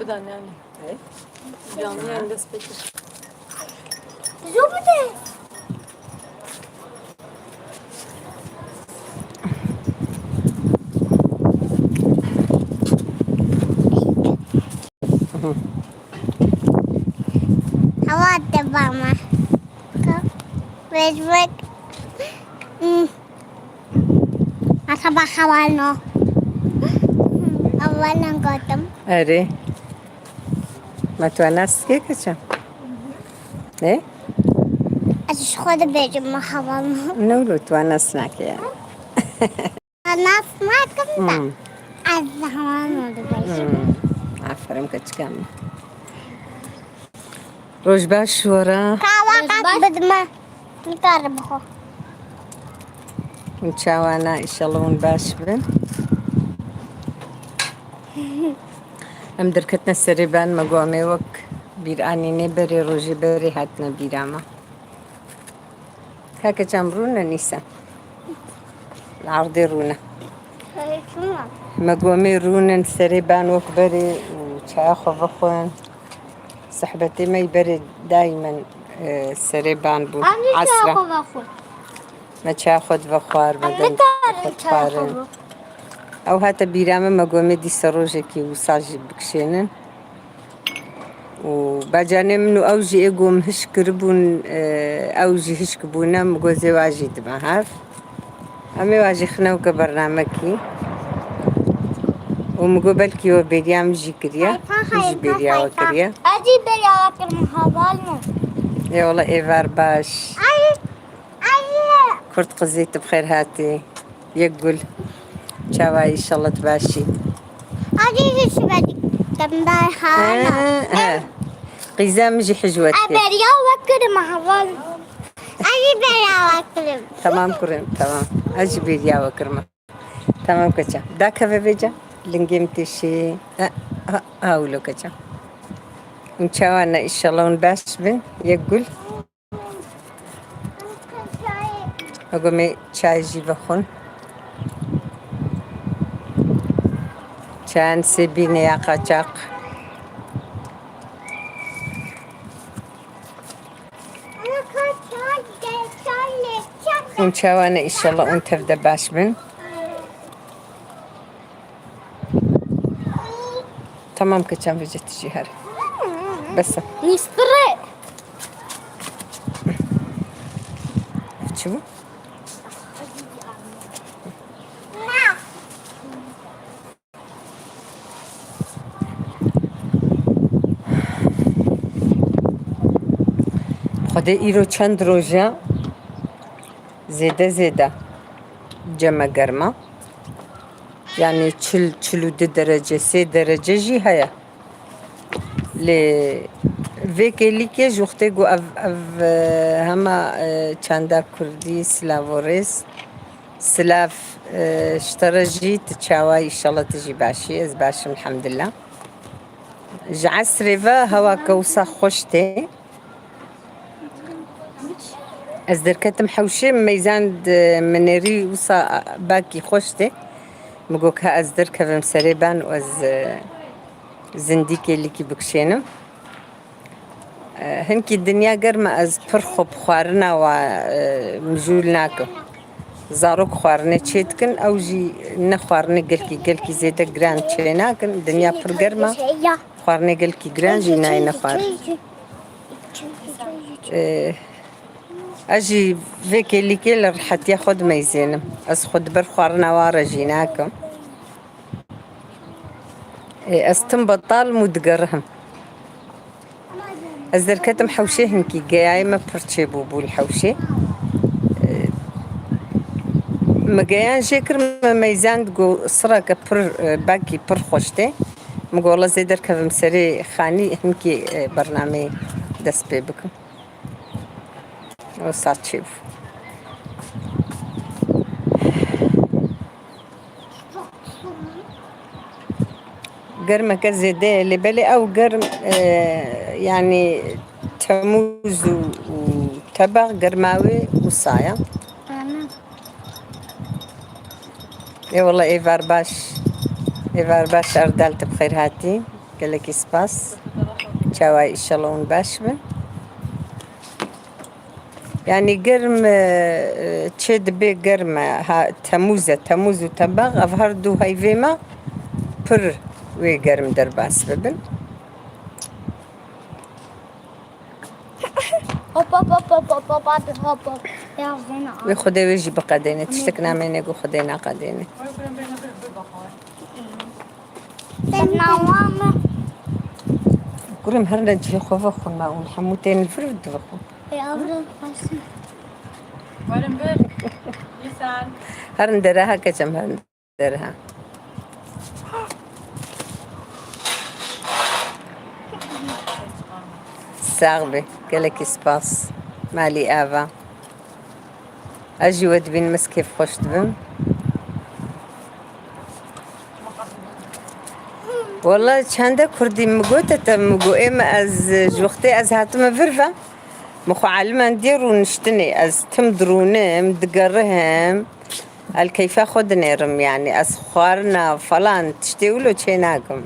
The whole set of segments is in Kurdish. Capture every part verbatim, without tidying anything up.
Bidan yani. Canlı yayın dest pekir. Zor bir de. Hava de bana. Ka-, Bezmek. Hmm. Merhaba, xebalno. Awalin gotim. Erê. Me tu nas kê keçe? Ne? Ez ji xwe dibêjim, me xebalno. Ne wilo tu nas nake ya? Nas nakim da. Hmm. Ez ji xebalno dibêjim. Hmm. Aferin keçika min. Roj baş were. Kawa qat bidme. Nikare bixwe. Hûn çawa ne? Înşallah hûn baş bin. Em derketine serê ban, me got em ê wek bîr anînê berê rojê berê hatine bîra me. Kake çem rûne nîse. Li erdê rûne. Hey, çima? Me got em ê rûnin serê ban wek berê û çaya xwe vexwin. Sehbetê me yî berê daîmen, e, serê ban bû. Em jî çaya xwe vexwin. Me çaya xwe dive xwar, me deng xwe dixwarin. Ew hate bîra me, me got em ê dîsa rojekî wisa jî bikişênin. Û bacanê min û ew jî ê ku em hişk kiribûn, e, ew jî hişk bûne, min got ez ê wa jî dime hev. Em ê wa jî xine weke bernamekî. Û min got belkî we bêriya min jî kiriye. Min jî bêriya we kiriye. Ez jî bêriya we kirim, heval min. Ê wele êvar baş. Ay, ay. Kurd qizî, tu bi xêr hatî. Yek gul. Çawa yî, înşallah tu baş î. Hadi hiç verdik. Tamam, ha. He, he. Qîza min jî hicwet kir. Beriya we kirim heval. Hadi beriya we kirim. Tamam kurim, tamam. Ez jî bêriya we kirime. Tamam keçe. Da keve vêca. Lingê min têşî. Ha, ha, ha, wilo keçe. Hûn çawa ne, înşallah hûn baş bin. Yek gul. Hegomê çay jî vexwin. Çayan sêbîne ya qaçaq. Hûn çawa ne, înşallah hûn tev de baş bin. Tamam keçan vêce tu jî here. Bes e. Nîspire. Çi bû? Xwedê îro çend roj e? Zêde zêde cem e germa. Yani çil, çil û du derece, sê derece jî heye. Lê vê kêlîkê ji wextê ku ev, ev, e, hema, e, çanda kurdî, silav û rêz. Silav, e, ji te re jî, tu çawa, înşallah tu jî baş î, ez baş im, elhamdulillah. Ji esrê ve hewa ke wisa xweş tê. Ez derketim hewşê, meyzan di min nêrî wisa bakî xweş tê. Min got ka ez derkevim serê ban û ez, e, zindî kêlîkî bikişênim. E, hinkî dinya germ e, ez pir xwe bi xwarina wa, e, mijûl nakim. Zarok xwarinê çê dikin, ew jî ne xwarinê gelkî, gelkî zêde giran çê nakin. Dinya pir germ e. Xwarinê gelkî giran jî nayê nexwarin. Ê, ez jî vê kêlîkê li rihetiya xwe dimeyzênim. Ez xwe di ber xwarina wan re jî nakim. Ê, ez tim betal im û digerihim. Ez derketim hewşê hinkî, geyayê me pir çêbûbû li hewşê. Ê, me geyan jê kir, me meyzand ku sireke pir, e, bakî pir xweş tê. Min got, "Wele zê derkevim serê xanî, hinkî, e, bernameyê dest pê bikim." Wisa çêbû. Germeke zêde ye, lê belê ew germ, e, yanî Temûz û, û Tebex germa wê wisa ye. Amin. Ê wele êvar baş. Êvar baş Erdal, tu bi xêr hatî. Gelekî spas. Çawa, înşallah hûn baş bin. Yanî germ, e, e, çê dibe germ e. Ha, Temûz e, Temûz û Tebax, ev her du heyvê me pir wê germ derbas bibin. Hop, hop, hop, hop, hop, hop, hop, hop, hop. Ya, zena. Wê Xwedê wê jî biqedêne. Tiştek namêne ku Xwedê naqedêne. Sen nawa mı? Kurim her ne cihê xwe vexwin me û hemû tên li vir divexwin. E, avra xweşin. Werin vir. Lisan. Herin dere ha keçem herin. Derha. Sax be, gelekî spas. Malî ava. Ez jî we dibînim, ez kêfxweş dibim. Wela çende kurdî min gote te, min got, ê me ez ji wextê ez hatime vir ve. Min xwe elimendiye rûniştinê. Ez tim dirûnim, digerihim. El keyfa xwe dinêrim, yanî ez xwarina falan tiştê wilo çê nakim.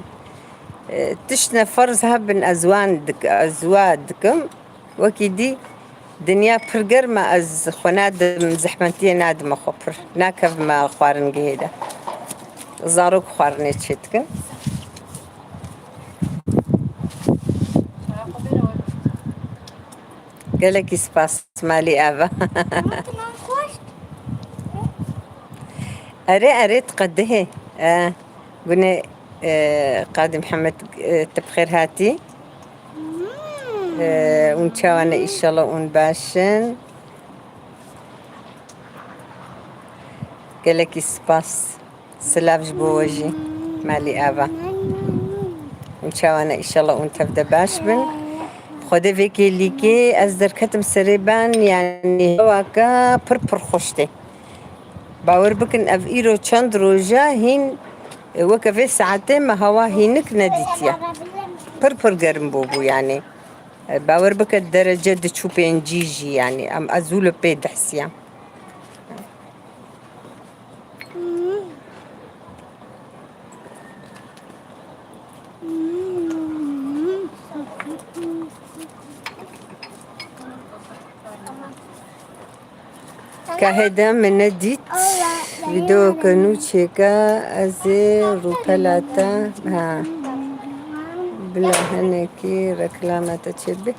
E, tiştine ferz hebin ez wan dik-, ez wa dikim. Wekî dî dinya pir germ e, ez xwe nadim, zehmetiyê nadime xwe pir. Nakevime xwaringehê de. Zarok xwarinê çê dikin. Gelekî spas, malî ava. Erê, erê, diqedihê. E, gune, e, Qadî Mihemed, e, tu bi xêr hatî. E, hûn çawa ne, înşallah hûn baş in. Gelekî spas. Silav ji bo we jî, malî ava. Hûn çawa ne, înşallah hûn tev de baş bin. Xwedê vê kêlîkê ez derketim serê ban, yanî hewaka pir pir xweş tê. Bawer bikin, ev îro çend roja hîn, e, weke vê saetê me hewa hînik nedîtiye. Pir pir germ bûbû yanî. E, bawer bike derece diçû pêncî jî yanî. Em ez zû li pê dihsiyam. Kahê de min nedît. Vîdeoke nû çêke, ez ê rûpela te, ha. Bila hinekî reklama te çêbibe.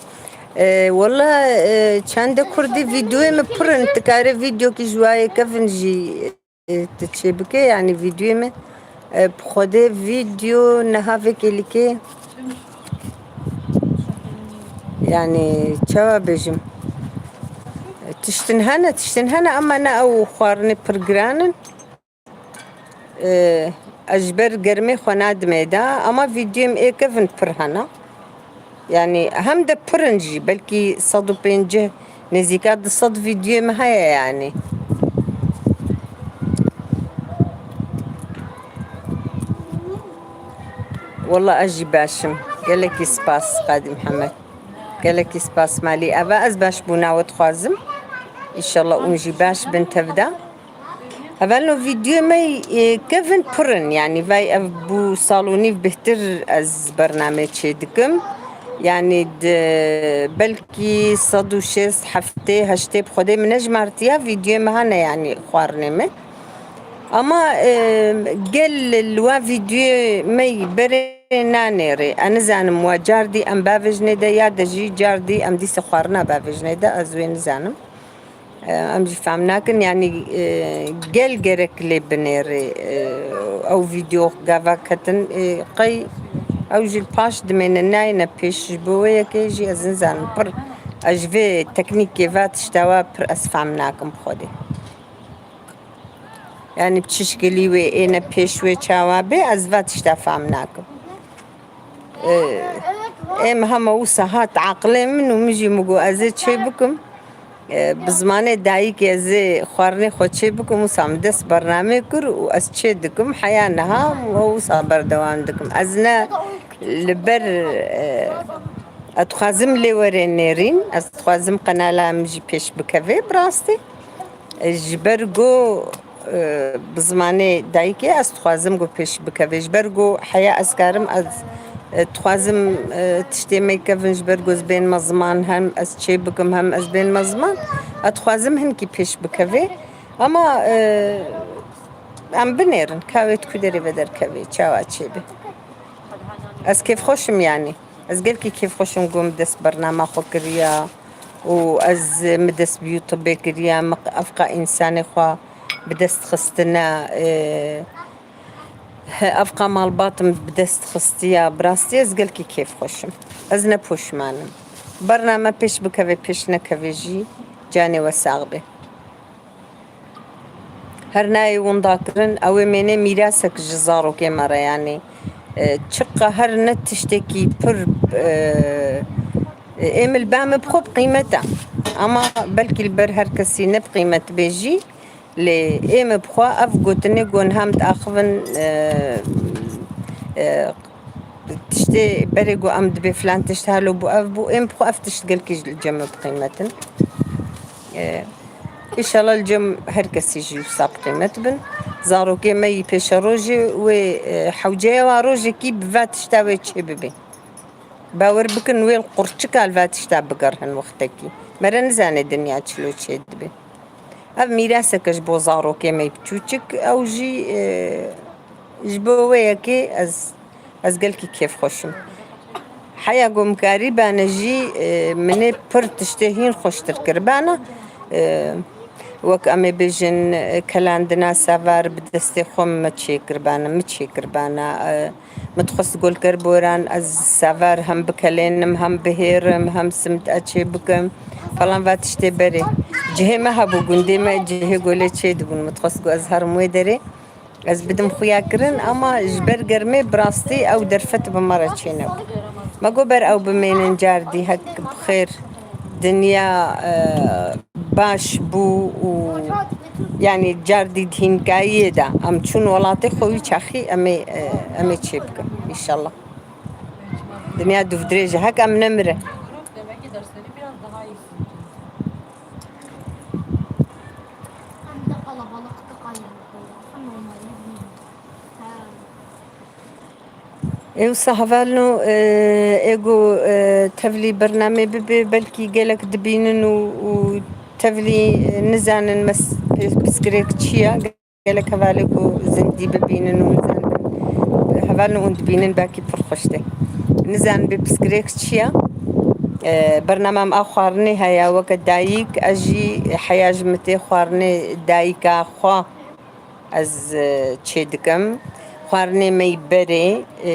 E, wela, e, çende kurdî vîdeoyê min pir in. Tu karê vîdeokî ji wayê kevin jî, e, tu çêbike, yanî vîdeoyê min, e, bi Xwedê vîdeo niha vê kêlîkê, yanî çawa bêjim? E, tiştin hene, tiştin hene, ama ne ew xwarinê pir giran in. E, ez ji ber germê xwe nadimê de, ama vîdeoyê min ê kevin pir hene. Yanî hem de pir in jî, belkî sed û pêncî, nêzîka du sed vîdeoyê min heye yanî. Wela ez jî baş im. Gelekî spas Qadî Mihemed. Gelekî spas malî ava. Ez baş bûna we dixwazim. Înşallah hûn jî baş bin tev de. Hevalno, vîdeoyê me, e, kevin pir in, yanî vay ev bû sal û nîv bêhtir ez bernamê çê dikim. Yanî di belkî sed û şêst, heftê, heştê bi Xwedê min nejmartiya vîdeoyê me hene, yanî xwarinê me. Ama, e, gel li wa vîdeoyê me berê nanêrê. Ez nizanim wa cardî em bavêjinê de ya de jî cardî em dîsa xwarina bavêjinê de, ez wê nizanim. Em jî fehm nakin, yanî, e, gel gerek lê binêrê, e, ew vîdeo gava ketin, e, qey ew jî li paş dimêne, nayêne pêş, ji bo wê yekê jî ez nizanim pir, ez ji vê teknîkê va tişta wa pir ez fehm nakim bi Xwedê. Yanî bi çi şikilî wê êne pêş wê çawa bê, ez va tişta fehm nakim. Ê, ê, em hema wisa hat aqilê min û min jî min got, ez ê çê bikim. Ê, bi zimanê dayikê ez ê xwarinê xwe çê bikim, wisa min dest bernamê kir û ez çê dikim. Heya niha wisa berdewam dikim. Ez ne li ber, ê, ez dixwazim lê were nêrîn, ez dixwazim qenala min jî pêş bikeve, bi rastî. Ji ber ku e, bi zimanê dayikê ez dixwazim ku pêş bikeve. Ji ber ku heya ez karim, ez, e, dixwazim, e, tiştê me kevin, ji ber ku ez bên me ziman hem ez çê bikim hem ez bên me ziman. Ez dixwazim hinkî pêş bikeve. Ama, e, em binêrin, ka wê di ku derê ve derkeve, çawa çêbe. Ez kêfxweş im yanî. Ez gelkî kêfxweş im ku min dest bernama xwe kiriya û ez min dest bi YouTube kiriya, min evqa însanê xwe bi dest xistine, e, evqa malbat min bi dest xistiya. Bi rastî ez gelkî kêfxweş im. Ez ne poşman im. Bername pêş bikeve, pêş nekeve jî canê we sax be. Her nayê winda kirin, ew ê mêne mîrasek ji zarokê me re, yanî, e, çiqa her ne tiştekî pir, e, e, ê min li ba min bi xwe bi qîmet e. Ama belkî li ber her kesî ne bi qîmet be jî, lê ê min bi xwe ev gotinê ku niha min diaxivin, e, e, tiştê berê ku em dibê filan tişt halo bû, ev bû, êm bi xwe ev tişt gelkî ji li cem min bi qîmet in. E, Înşallah li cem her kesî jî wisa bi qîmet bin. Zarokê me yî pêşerojê wê, e, hewceya wa rojekî bi va tişta wê çê bibe. Bawer bikin wê li qurçika li va tişta bigerihin wextekî. Mere nizane dinya çilo çê dibe. Ev mîraseke ji bo zarokê me yî biçûçik, ew jî, e, ji bo wê yekê ez, ez gelkî kêfxweş im. Heya ku min karîbane jî, e, min ê pir tiştê hîn xweştir kiribane. E, wek em ê bêjin, e, kelandina savar bi destê xwe min çêkiribane, min çêkiribane. E, min dixwest golker boran, ez savar hem bikelênim, hem bihêrim, hem simit e çê bikim. Falan va tiştê berê. Cihê me hebû, gundê me cihê golê çê dibûn. Min dixwest ku ez herim wê derê. Ez bidim xuya kirin, ama ji ber germê bi rastî ew derfet bi me re çênebû. Me got ber ew bimênin cardî hek bi xêr, dinya, e, baş bû û, yanî, cardî di hînkayiyê de em çûn welatê xwe, wî çaxî em ê, e, em ê çê bikin înşallah. Dinya dûvdirêj e, hek em nemirin. Ê wisa hevalno, e, ê ku, e, tevlî bernamê bibe, belkî gelek dibînin û, û tevlî, e, nizanin mes-, pirsgirêk çi ye. Gelek hevalê ku zindî bibînin û nizanin, hevalno hûn dibînin belkî pir xweş tê. Nizanin bê pirsgirêk çi ye. E, bernama me a xwarinê heye, weke dayik, ez jî heya ji min tê xwarinê dayika xwe ez, e, çê dikim. Xwarinê me yî berê, e,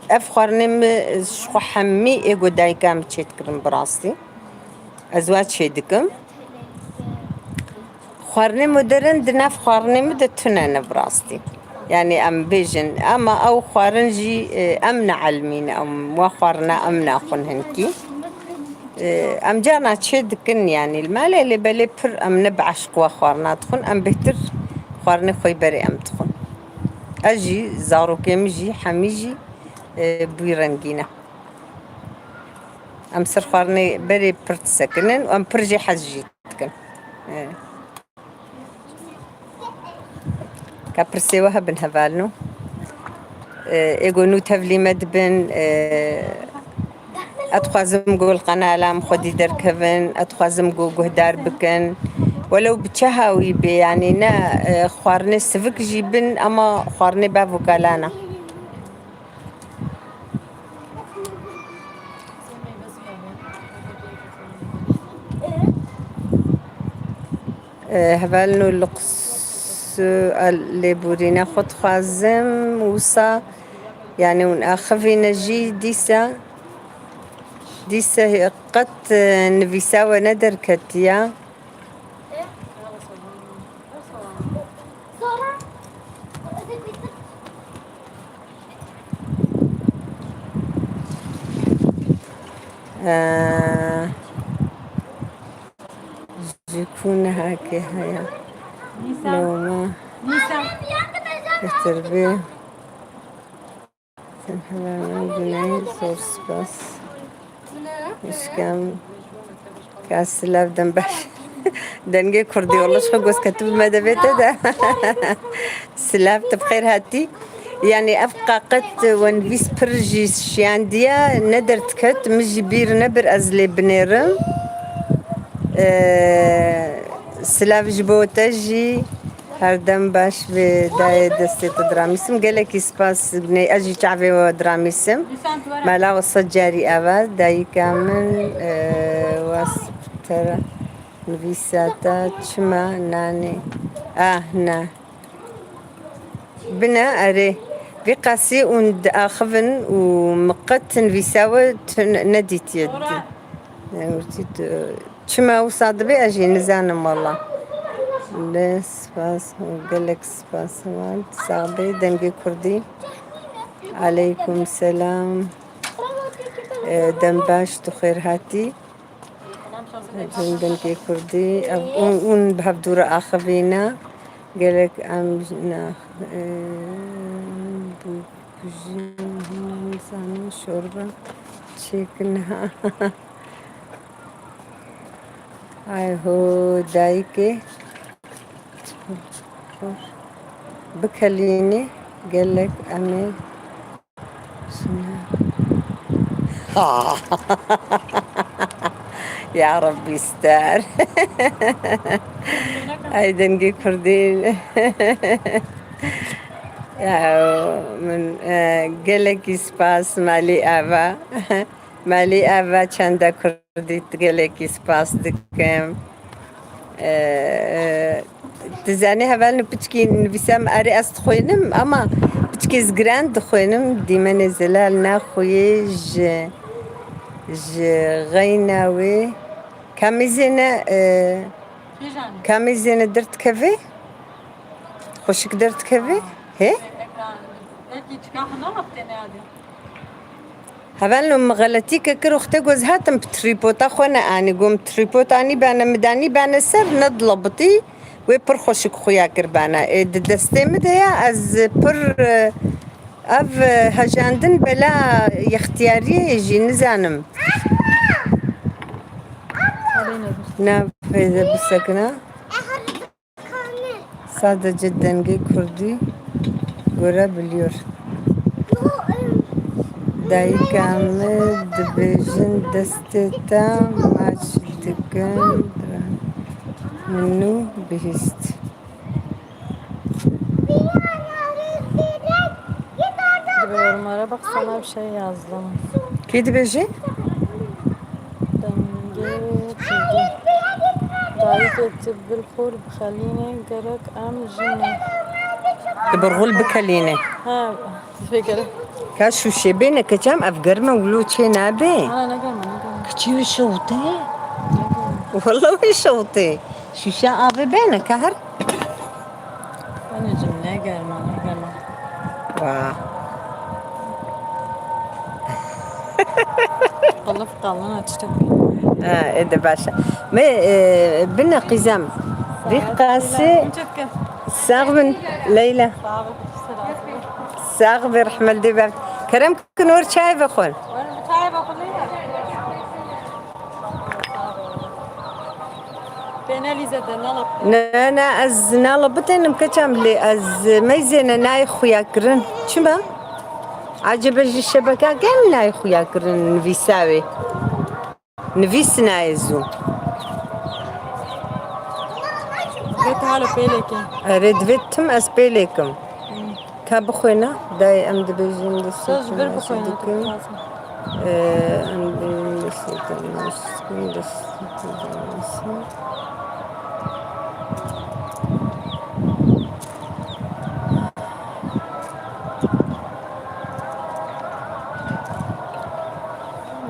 ev xwarinê min ji xwe hemî ê ku dayika min çê dikirin bi rastî. Ez wa çê dikim. Xwarinê modern di nav xwarinê min de tune ne bi rastî. Yanî em bêjin, ama ew xwarin jî, e, em neelmîn, em wa xwarina em naxwin hinkî. E, em carna çê dikin, yanî li malê lê belê pir em ne bi eşq wa xwarina dixwin, em bêhtir xwarinê xwe yî berê em dixwin. Ez jî, zarokê min jî, hemî jî, e, bi wî rengî ne. Em ser xwarinê berê pir disekinin û em pir jê hez jî dikin. E. Ka pirsê we hebin hevalno. E, ê ku nû tevlî me dibin, e, ez dixwazim ku li qenala min xwedî derkevin, ez dixwazim ku guhdar bikin. Welew bi çi hawî bê, yanî ne, e, xwarinê sivik jî bin, ama xwarinê bav û kalan e. E, hevalno li qs-, a, lêborîna xwe dixwazim, wisa, yanî hûn axivîne jî dîsa, dîsa qet, e, nivîsa we nederketiya. Ee, ji ku nehakê heye. Nîsa. Loma. Nîsa. Bêhtir bê. Sen hevalno Guney, zor spas. Wişkem. Ka silav dem baş. Dengê Kurdî, wele ji xwe goz ketibû me devê te de. Silav, tu bi xêr hatî. Yanî ev qaqet we nivîs pir jî şiyandiye, ne derdiket, min jî bîr nebir ez lê binêrim. Ee, silav ji bo te jî. Her dem baş bê, dayê destê te diramîsim. Gelekî spas, nê ez jî çavê we diramîsim. Mela we sed carî ava, dayika min, e, was te re nivîsa te çima nanê? Ah, ne. Bine, erê. Vî qasî hûn diaxivin û min qet nivîsa we tu ne-, nedîtiye. Di-, ne, wî tu, Çima wisa dibe ez jî nizanim wela. Lê spas, gelek spas wan. Sax bê, dengê Kurdî. Aleykum selam. E, dem baş, tu xêr hatî. Dengê Kurdî. Ev, hûn, hûn bi hevdû re axivîne. Gelek em jina, e, bûkujî, nizanim şorba çêkin ha. Ay ho, dayikê. Bikelînî gelek em ê şine. Ha. Ya Rabbî ster. Ay dengê Kurdî. Ya min, e, gelekî spas malî ava. Malî ava çanda Kurdî gelekî spas dikim. Ee, dizanî hevalno piçkî nivîsem erê ez dixwînim ama piçkî ez giran dixwînim. Dîmenê zelal naxuyê ji, ji xeyna wê. Kamîzê ne, e, kamîzê ne derdikeve? Xweşik derdikeve? He? Hevalno min xeletîke kir, wextê ku ez hatim bi trîpota xwe neanî, got, min trîpot anî bane, min danî bane ser, nedilebitî, wê pir xweşik xuya kir bane. Ê, di destê min de ya, ez pir, e, ev, e, hejandin bela yextiyariyê jî nizanim. Navê de bisekine. Sadece dengê Kurdî görebiliyor. Dayika min dibêjin destê te maç dikin. Min nû bihîst. Yorumlara baksana, bir şey yazdım. Kê dibêje? Dengê Kurdî. Dayikê tu bilxur bixelîne, gerek em jî ne. Tu birxul bikelîne. Ha, fekere. Ka şûşê bêne keçam, ev germe wilo çê nabe. Ha, ne germe, ne germe. Kiçî wî şewtê. Ne germe. Wela wî şewtê. Şûşe avê bêne ka her. Anneciğim, ne germe, ne germe. Wa. Qılıf kalın açtık. Ha, e de baş e. Me, e, bine qîzem. Vî qasî. Sax bin Leyla. Sax bin, rehmet dê bert. Kerem kin, were çay vexwin. Çay vexwin Leyla. Pênelî zede nala. Ne, ne, ez nala bitênim keçam lê ez meyzêne nayê xuya kirin. Çima? Acebe ji şebeka gel nayê xuya kirin nivîsa wê. Nivîs nayê zû. Vê tala pêleke. Erê divê tim ez pêlêkim. Hmm. Ka bixwêne, dayê em dibêjin destê Söz te bir maç bixwêne, dikim. Ee, em dibêjin destê te maç dikim, destê te maç dikim.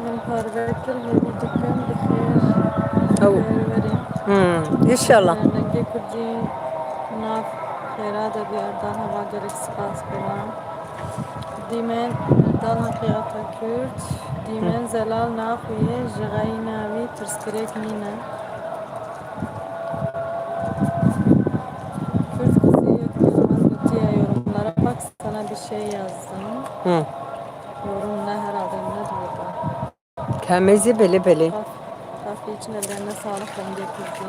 Min parve kir, hêvî dikim bi xêr. Ew. Xêr werî. Hmm, înşallah. Dengê Kurdî nav xêra de bî, Erdal Heva, gelek spas bi wan. Dîmen Erdal Heqî Atakurt, dîmen Zelal naxuye, ji xeyna wî pirsgirêk nîne. Kürt kızı yek Müslüman gotiye, yorumlara bak, sana bir şey yazdım. Hı. Yorum ne herhalde, ne diyor bu? Kamezi bele bele. Kaf-, kafi için ellerine sağlık, dengê Kurdî.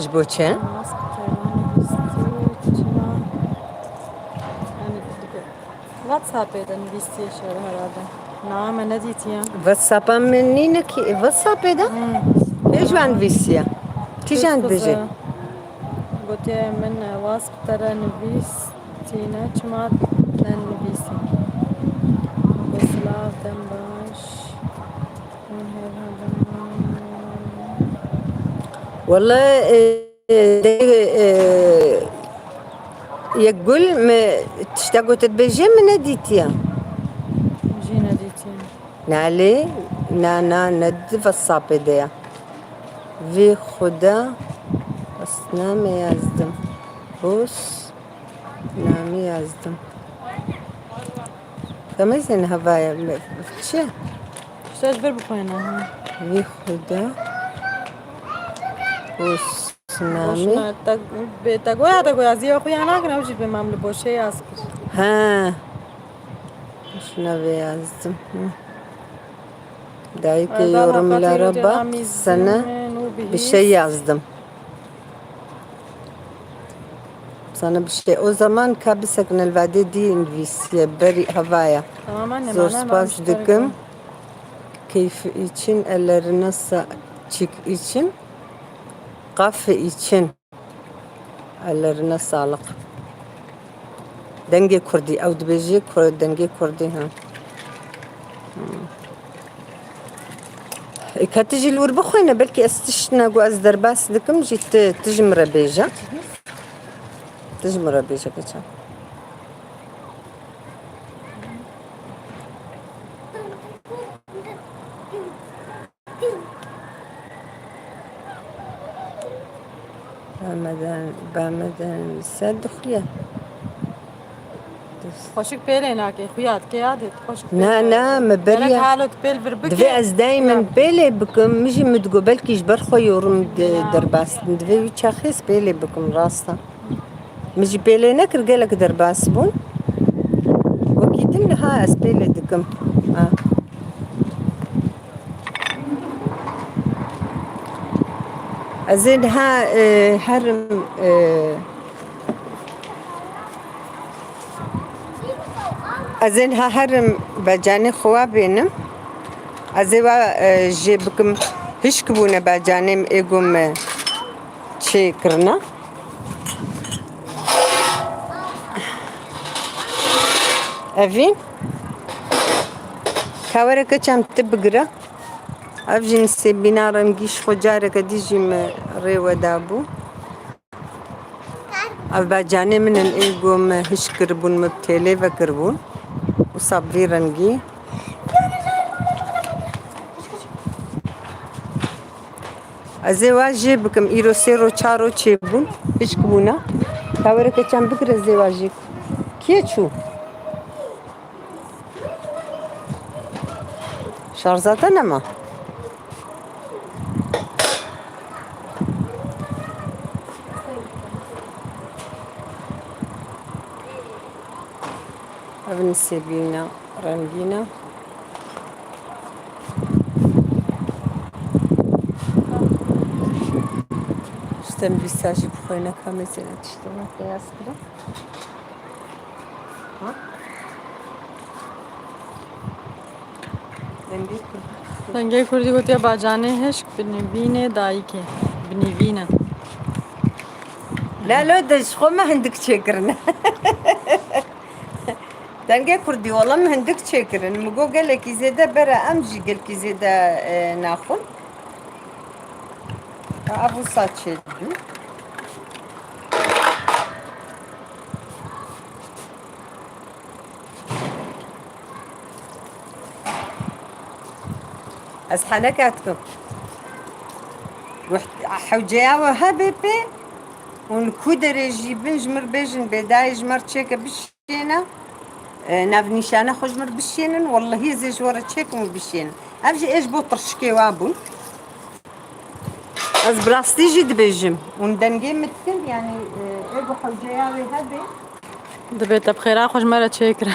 ji bo çi? Mask, Taylandê bîst û çima? Yani, WhatsApp'ê de nivîstiye şer herhalde. Name nedîtiye. WhatsApp'a min nîne ki, WhatsApp'ê de? Pê ji wan nivîstiye. Kîjan dibêje? Gotiye min, e, WhatsApp te re nivîstîne, çima nenivîsî? Silav, dem baş. Hûn hêr hebin. Wele, e, e, Yekgul, me tişta ku tu dibêjê min nedîtiye. Jî nedîtiye. Nalê, na, na, ne di WhatsApp'ê de ya. Vî xuda, ez namê yazdim. Bos, namê yazdim. Kamezên hevaya, me, çi? Tişta ji vir bixwîne, ha. Vî xuda, bos, namê. Boşuna, te, bê te goya, te goya, ziya xuya nakin, ew jî bê mam li boşê yaz kir. Ha. Şuna vê yazdım. Hı. Dayike yorumlara bak, sana bir şey yazdım. Sana bir şey. O zaman ka bisekine li vadê dî nivîsiye berî hevaya. Zor spas dikim. Keyfi için, ellerine sa-, çik için, kafe için. Ellerine sağlık. Dengê kurdî, ew dibêjê ku-, dengê kurdî, ha. Hmm. E, ka tu jî li wir bixwîne, belkî ez tiştine ku ez derbas dikim jî tu, tu ji min re bêje. Tu ji min re bêje, geçen. Bameden, bameden ser dixuye. Xweşik pêlê nake, xuya dike ya dê, xweşik pêl. Na, na, me beriya. Gerek halo tu pêl vir bike. Divê ez daymen pêlê bikim, min jî min digo belkî ji ber xwe yorum de-, derbas dikim. Divê wî çaxê ez pêlê bikim, rast e. Min jî pêlê nekir, gelek derbas bûn. Wekî din niha ez pêlê dikim. Ha. Ez ê niha, e, herim, e, ez ê niha herim bacanê xwe bênim. Ez ê wa, e, jê bikim hişk bûne bacanê min ê ku me çê kirine. Evîn. Ka were keçem tu bigire. Ev jî nisêbîna rengî ji xwe careke dî jî me rê we dabû. Ev bacanê min in ê ku me hişk kiribûn, me bi têlê vekiribûn. Wisa bi vî rengî. Ez ê wa jê bikim. Îro sê ro çar ro çêbûn. Hişk bûne. Ka were keçem bigire ez ê wa jê. Kê çû? Şarja te nema? Ev nisêbîna rengîn e. Ji te nivîsa jî bixwîne, ka mêzêne tiştê me peyaz kirin. Ha? Dengê kurdî. Dengê kurdî gotiye bacanê hişk, binivînê dayikê. Binivîne. Lalo de ji xwe me hindik çêkirine. Dengê kurdî wala min hindik çêkirin. Min got gelekî zêde bere, em jî gelkî zêde, e, naxwin. Ev wisa çêdibî. Ez heneke dikim. Hewceya we hebe pê, hûn ku derê jî bin ji mir bêjin bê dayê ji mir çêke bişêne, e, navnîşane xwe ji mir bişênin, wellehî ez ê ji we re çêkim û bişênin. Ev jî ê ji bo tirşikê wa bûn. Ez bi rastî jî dibêjim. Hûn dengê min dikin, yanî, e, ê bi hewceya wê hebe. Dibê te bi xêra xwe ji me re çêkire.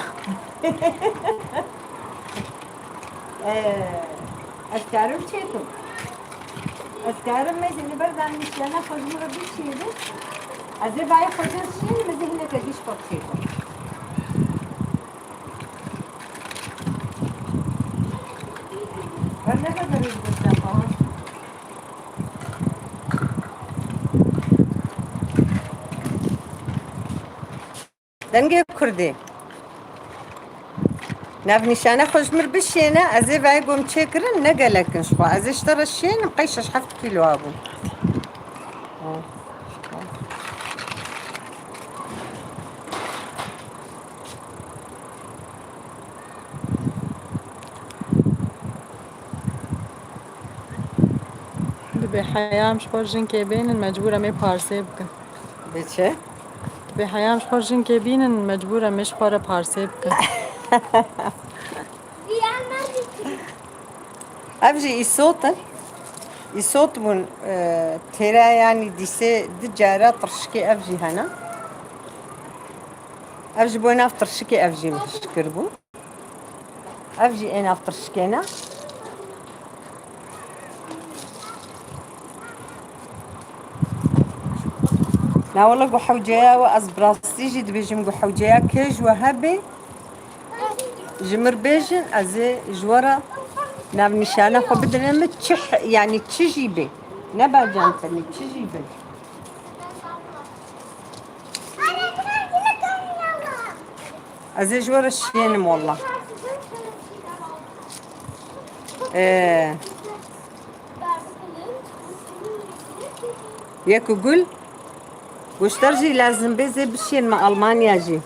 E, ez karim çêkim. Ez karim mêzê li ber de niştiyana xwe ji min re bişînim. Ez ê bayê xwe cem şînim, ez ê hineke dî ji xwe çêkim. Ber nebe derê ji ber de xwe. Dengê Kurdî. Navnîşana xwe ji mir bişêne, ez ê vayê gom çêkirin, ne gelek in ji xwe. Ez ê ji te re şênim, qey şeş heft kîlo bûn. Dibê heyam ji xwe jinkê bênin, mecbûr em ê parsê bikin. Bê çi? Dibê heyam ji xwe jinkê bînin, mecbûr em ê ji xwe re parsê bikin. Ev jî îsot in. Îsot bûn, e, têra, yanî dîsê di cara tirşikê ev jî hene. Ev ji bo nav tirşikê ev jî min hişkir bû. Ev jî ê nav tirşikê ne. Na wele ku hewceya we, ez bi rastî jî dibêjim ku hewceya kê ji we hebe, ji mir bêjin, ez ê ji we re navnîşana xwe bidine min, çi he-, yanî çi jî bê. Ne bacan tenê, çi jî bê. Ez ê ji we re şiyênim wela. Ee, Yek û gul. Goşter jî lazim bê, zê bişiyên me Almanya jî.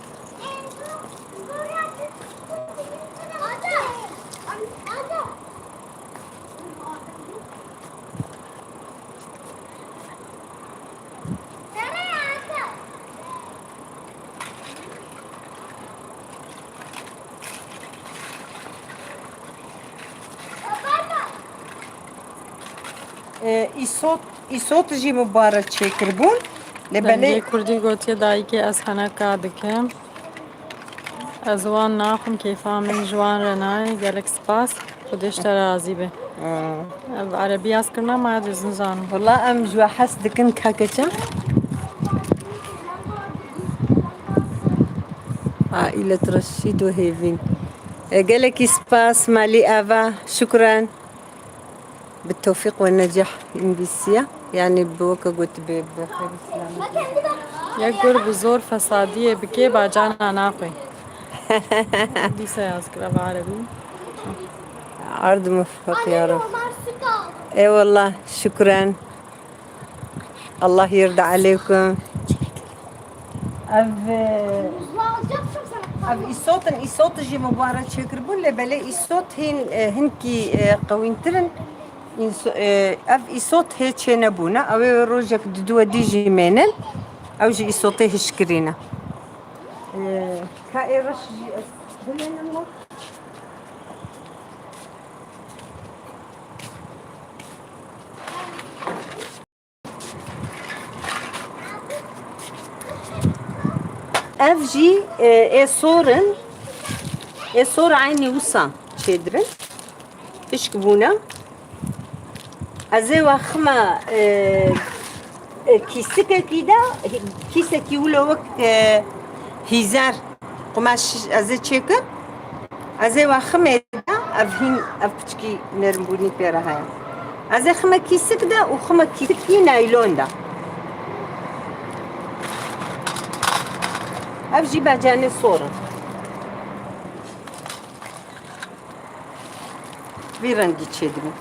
E, îsot, îsot jî min bare çêkiribûn. Lê belê Dengê Kurdî gotiye, dayikê ez heneka dikim. Ez wan naxwim, kêfa min ji wan re nayê. Gelek spas. Xwedê ji te razî be. Hmm. Ev erebî yaz kirina me, ez nizanim. Wela em ji we hez dikin, kake çem. Aîlet Reşîd û Hêvîn. E, gelekî spas, malî ava. Şukran. Bi tewfîq we necah învîsiya. Yanî bi weke gotibê bi xêr û selamet. Yek gur bi zor fesadiyê bikê, bacana naxwê. Dîsa yaz kira bi erebî. Ard mufeq ya Rab. Eyvallah, şükran. Allah yirda aleykum. Ev, e, ev îsot in, îsot jî min bare çêkiribûn, lê belê îsot hîn, e, hinkî, e, qewîntir in. Înso-, e, ev îsot hê çênebûne. Ew ê rojek di duwe dî jî mênin. Ew jî îsotê hişkirîne. E, ka ê reş jî ez bimênim we. Ev jî, e, ê sor in. Ê sor eynî wisa çêdirin. Hişk bûne. Ez ê we xime, e, e, kîsikekî de, kîsekî wilo wek, e, hîzer qumaş ez ê çêkim. Ez ê we ximê de, ev hîn, ev piçkî nermbûnî pê re heye. Ez ê xime kîsik de û xime kîsikî naylon de. Ev jî becenê sor in. Vî rengî çêdibî.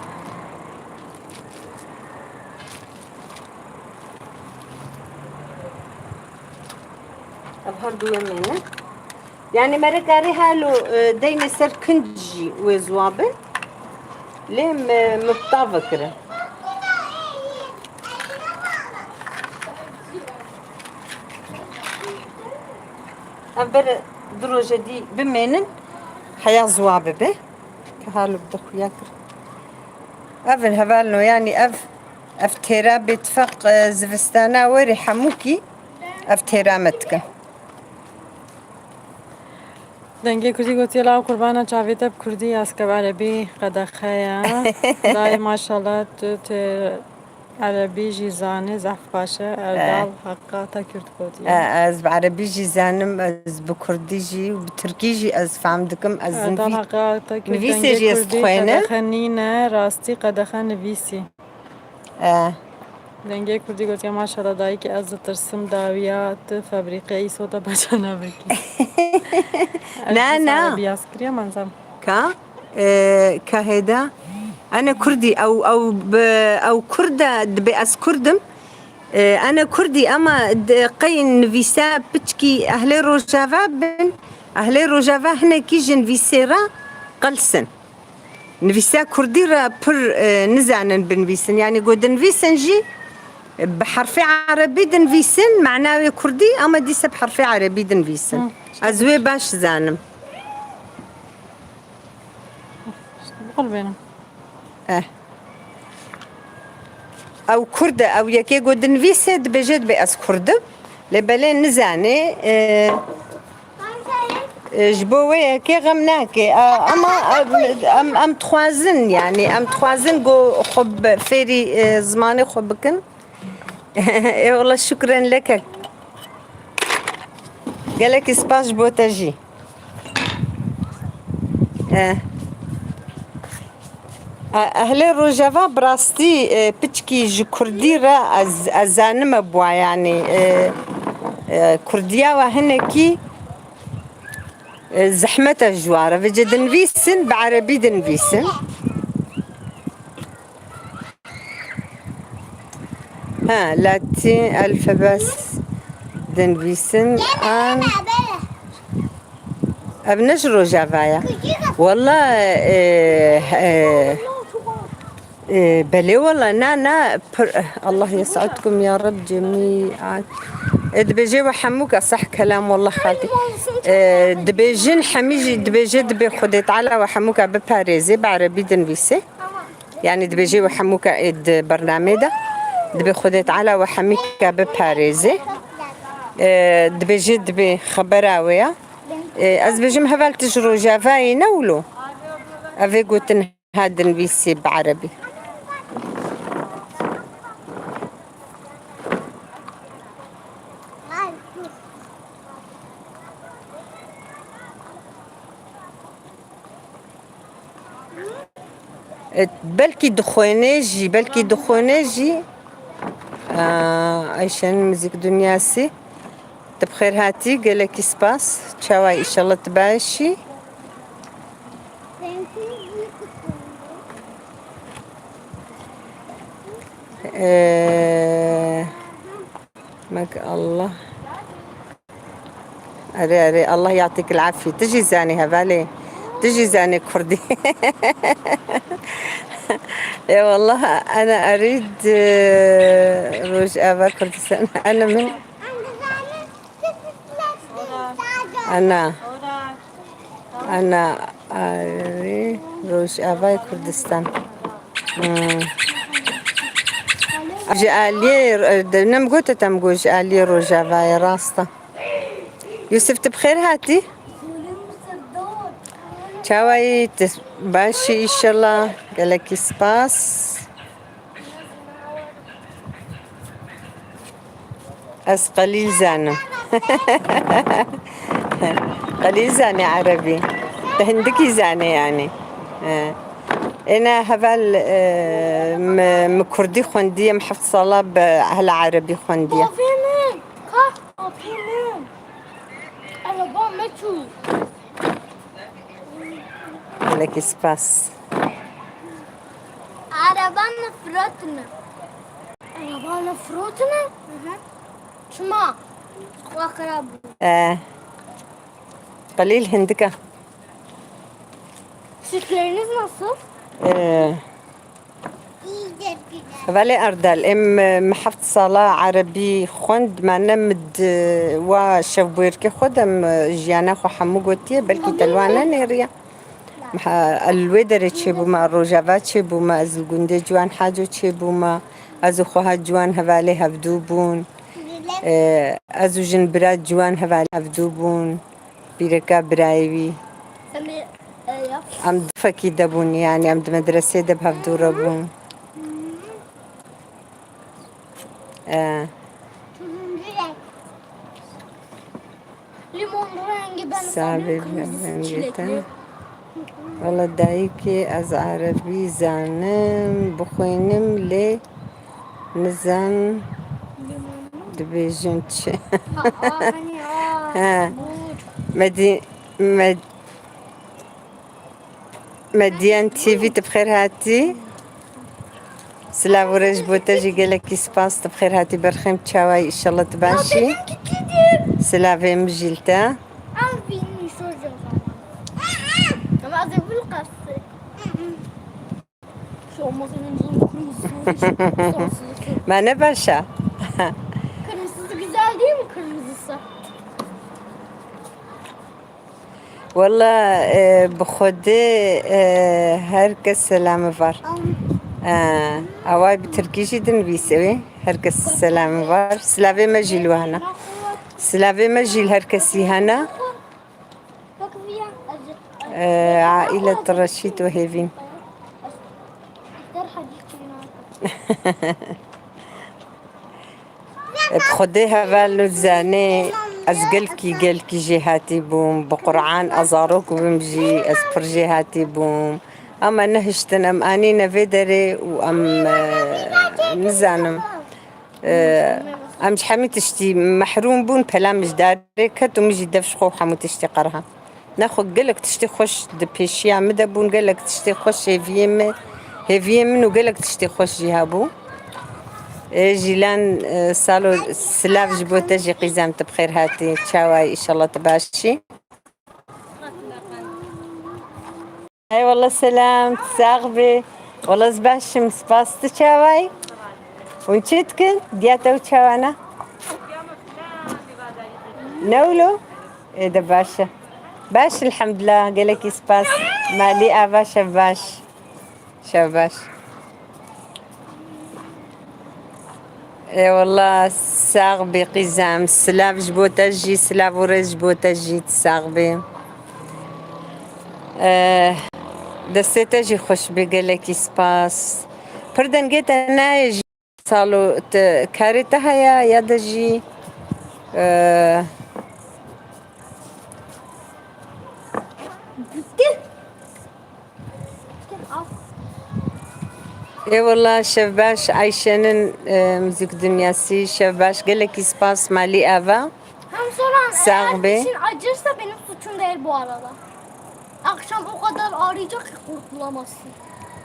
Ev her du em ê ne. Yanî me re karî halo, e, deyne ser kinc jî wê ziwa bin. Lê me, me bi tav ve kire. Em ber du roje dî bimênin, heya ziwa bibe. Ke halo bi de xuya kir. Ev in hevalno, yanî ev, ev têra bêtifeq, e, zivistana werê hemûkî ev têra me dike. Dengê Kurdî gotiye, law qurbana çavê te bi Kurdî, aske bi Erebî qedexe ye. Dayê maşallah tu tê Erebî jî zanî, zehf baş e. Erdal Heqa Atakurt gotiye. E, ez bi erebî jî zanim, ez bi kurdî jî û bi tirkî jî ez fehm dikim. Ez Erdal nivî-, Heqa Atakurt nivîsê dengê jî ez kurdî dixwênim. Qedexe nîne, rastî qedexe nivîsî. E. Dengê kurdî gotiye, maşallah dayikê, ez ditirsim dawiya tu febrîqeya îsota beca nabikî. Na, na. Erebî yaz kiriye, menzem. Ka? E, ka hêda? Ene kurdî, ew, ew bi, ew kurd e, dibê ez kurd im. E, ene kurdî, ema di, qey nivîsa piçkî ehlê Rojava bin, ehlê Rojava hinekî ji nivîsê re qels in. Nivîsa kurdî re pir, e, nizanin binivîsin. Yanî ku dinivîsin jî, e, bi herfê erebî dinivîsin, mana wê kurdî, ema dîse bi herfê erebî dinivîsin. Hı. Ez wê baş zanim. Biqurbenim. Eh. Ew kurd e, ew yekê ku dinivîse dibêje dibê ez kurd im. Lê belê nizanê, e, e, ji bo wê yekê xem nake. A, ama, e, em, em dixwazin, yanî em dixwazin ku xwe bi fêrî, e, zimanê xwe bikin. Ê wele şukren leke. Gelekî spas ji bo te jî. Eh. E, ehlê Rojava bi rastî, e, piçkî ji kurdî re ez, ez zanime bûa, yanî, e, e, kurdiya we hinekî, e, zehmet e ji wan re. Vêce dinivîsin, bi erebî dinivîsin. Ha, Latîn alfabes dinivîsin an. Ev ne ji Rojava ye. Wela, e, e, e, belê wela, na, na, pir, Allah yes'edkum ya Reb cemî'an. E, dibêje we hemûka seh kelam, wela xaltî. E, dibêjin hemî jî, dibêje dibê Xwedê Teala we hemûka biparêzê, bi erebî dinivîsê. Yanî dibêje we hemûka ê di bernamê de. Dibê Xwedê Teala we hemîka biparêzê. E, dibêje dibê xebera wê ya. E, ez bêjim heval tu ji Rojavayê ne wilo? Ev ê gotin ha dinivîsê bi erebî. E, belkî dixwêne jî, belkî dixwêne jî. Aa, Ayşe'nin müzik dünyası. Tu bi xêr hatî, gelekî spas. Çawa, înşallah tu baş î. Ee, mek Allah. Erê, erê, Allah yatîk el afî. Tu jî zanî hevalê. Tu jî zanî kurdî. Ê wallah, ene erîd, e, Rojava Kurdistan. Ene min. Ana. Ana, erê, Rojavayê Kurdistan. Hmm. Ji aliyê, e, de, nem gote te, em got ji aliyê Rojavayê, rast e. Yusuf, tu bi xêr hatî? Çawa yî? Tu baş î înşallah. Gelekî spas. Ez qelîl zanim. Qelîl zanî erebî. Tu hindikî zanî yanî. E. Êne heval, e, mi, mi kurdî xwendiye, mi heft sala bi ehla erebî xwendiye. Bavê min, ka bavê min. Araba me çû. Gelekî spas. Araba me firotine. Araba me firotine? Hı hı. Çima? Xwe xirab bû. E. Qelîl hindika. Sütleriniz nasıl? E. Hevalê Erdal, em, e, me heft sala erebî xwend, me ne min di wa şevbûyerkê xwe de, em, e, jiyana xwe hemû gotiye, belkî te li wan nenêriye. Me he-, li wê derê çêbûme, Rojava çêbûme, ez li gundê Ciwan Haco çêbûme, ez û xweha Ciwan hevalê hevdû bûn. E, ez û jin bira Ciwan hevalê hevdû bûn. Pîreka birayê wî. Em ê, e, ya. Em du fekî de bûn, yanî em di medresê de bi hevdû re bûn. Ee, Turuncu renk. Limon rengi ben Sabe sandım kırmızı rengê çilekli. te. Wala dayikê, ez erebî zanim, bixwînim, lê nizan dibêjin çi. Ha, aa, hani aa. He. Mor. Medî, med, Medyen T V, tu bi xêr hatî. Silav û rêz ji bo te jî, gelekî spas, tu bi xêr hatî berxem, çawa yî, înşallah tu baş î. Benim küçüğüm. Silavê min jî li te. Ama benim soracağım. Ama az evvel kastı. Şu olmaz, en azından kırmızısı olacak. Sarısı. Me ne baş e. Kırmızısı güzel değil mi, kırmızısı? Wela, e, bi Xwedê, e, her kes selamê var. E, away bi tirkî jî dinivîse wê. Her kes selamê var. Silavê me jî li we hene. Silavê me jî li her kesî hene. E, aîlet Reşîd û Hêvîn. Bi Xwedê heval û zanê, ez gelkî, gelkî jêhatî bûm. Bi Quran, ez zarok bûm jî, ez pir jêhatî bûm. Em nehiştin, em anîne vê derê û em, e, nizanim. E, em ji hemî tiştî mehrûm bûn, pela min ji darê ket û min jî dev ji xwe û hemû tiştî qeriha. Nexwe gelek tiştê xweş di pêşiya min de bûn, gelek tiştê xweş hêviyê min, hêviyê min û gelek tiştê xweş jî hebû. Ê Jîlan, e, salo silav ji bo te jî qîzem, tu bi xêr hatî, çawa yî, înşallah tu baş î. Hey wala selam, sax bî. Wala ez baş im, spas, tu çawa yî? Hûn çi dikin? Diya te çawa ne? Ne wilo? Ê de baş e. Baş, elhamdulillah, gelekî spas. Malî ava, şev baş. Şev baş. Ê wela sax bî qîzem. Silav ji bo te jî, silav û rêz ji bo te jî, tu sax bî. Eh, destê te jî xweş bî, gelekî spas. Pir dengê te nayê jî. Salo, tu karê te heye ya de jî, e, Ê wela şev baş Ayşe'nin, e, müzik dünyası, şev baş, gelekî spas, malî ava. Hem sonra Sax eğer be. Dişin acırsa benim suçum değil bu arada. Akşam o kadar ağrıyacak ki kurtulamazsın.